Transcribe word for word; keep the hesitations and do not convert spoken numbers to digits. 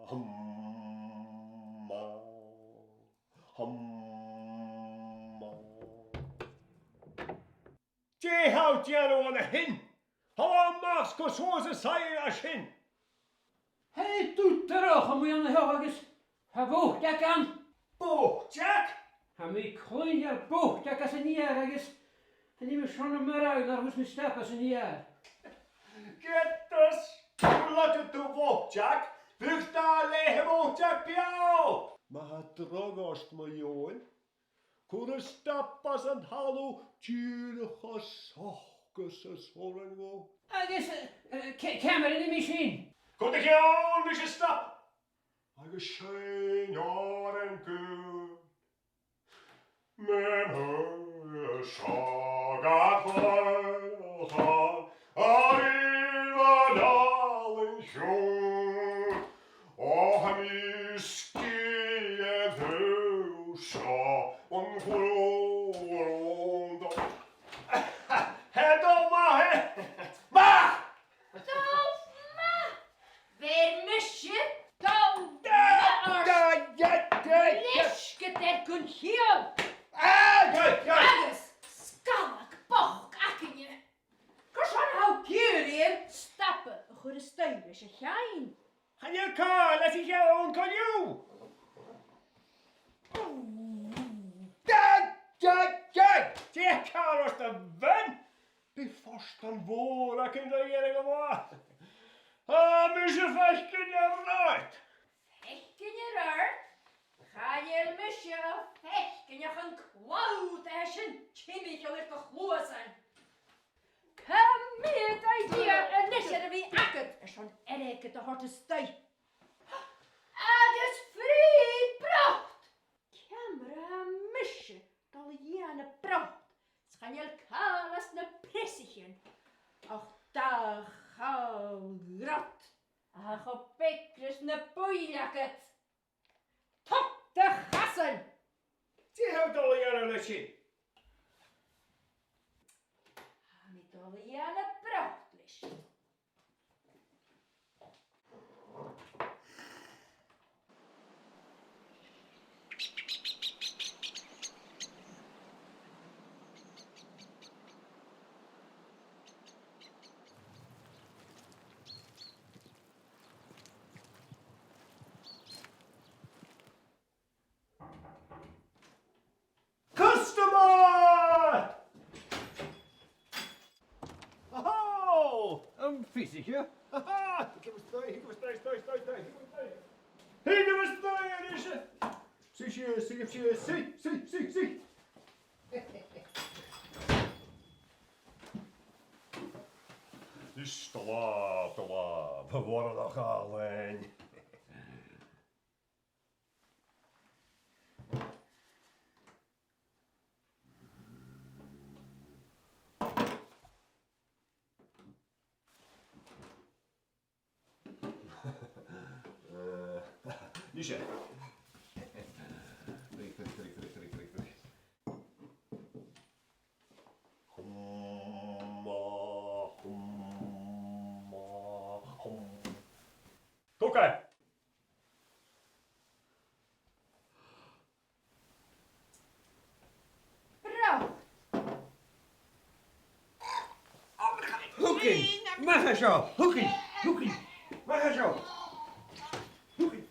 Hum, ma, hum, ma. Dè tha thu a' dèanamh an sin? Thalla a-mach 's cur suas an saighead a tha sin. Hey, thu, a Dhòmhnaill, chan eil mi an seo agus tha boiteag ann. Boiteag? Tha mi a' cluinntinn boiteag às an fheur agus chan eil mi sona marbh nar thug mi stop às an fheur. Ged as urrainn dhut boiteag, bidh dà leth a' bhoiteig beò. Ma tha dragh ort, mo dheaghain, cuir stop às an talamh dìreach an seo, 's as urrainn dhomh. Agus, eh, eh, ci-, ciamar a nì mi sin? Cuir do cheann ris an stop. Agus seinn òran gu Mem hwyr sog a chwyrcha ar un o dal yn llwyn. O hymysg i edrych sio yn gwrwnd. Hei, Dolma, hei! Ma! Dolma! Bheir mise Dolma ort! Leisgeadair gun chiall! Agus sgalag bochd againne! Carson a tha thu ag iarraidh an stop a chur a-steach leis a' cheann? Chan eil càil às a' cheann co-dhiù! Da, da, da! Dè tha càil ort, a bhean? Bidh fortan mhòr againn ri dhèanamh a-mach. Tha mise a' faicinn air adhart. Faicinn air adhart? Chan eil mise a' faicinn ach an clobhta sin timcheall air do chluasan. Cùm mi, a Dhia, a-nis air a bhith agad airson airgead a thoirt a-steach. Agus free brot! Ciamar a tha mise a' dol a dhèanamh brot, 's chan eil càil anns na preasaichean ach dà chàil ghrod a tha cho beag ris na buill agad? Tog do chasan! Dè tha thu a' dol a dhèanamh leis sin? Tha mi a' dol a dhèanamh brot leis. Customer! Oho! Am fios aice? Ha ha! Thig a-steach, thig a-steach, thig a-steach, thig a-steach, thig a-steach. Thig a-steach a-nis! Suidh sìos, suidh sìos, suidh, suidh, suidh, suidh! Is do làmh, do làmh, a Mhòrag Àlainn. Eh, nise. Ruith, ruith, ruith. Hum, ah, hum, ah, hum. Tóca! Brot! Thugainn! Math seo! Thugainn! Thugainn! Math seo! Thugainn!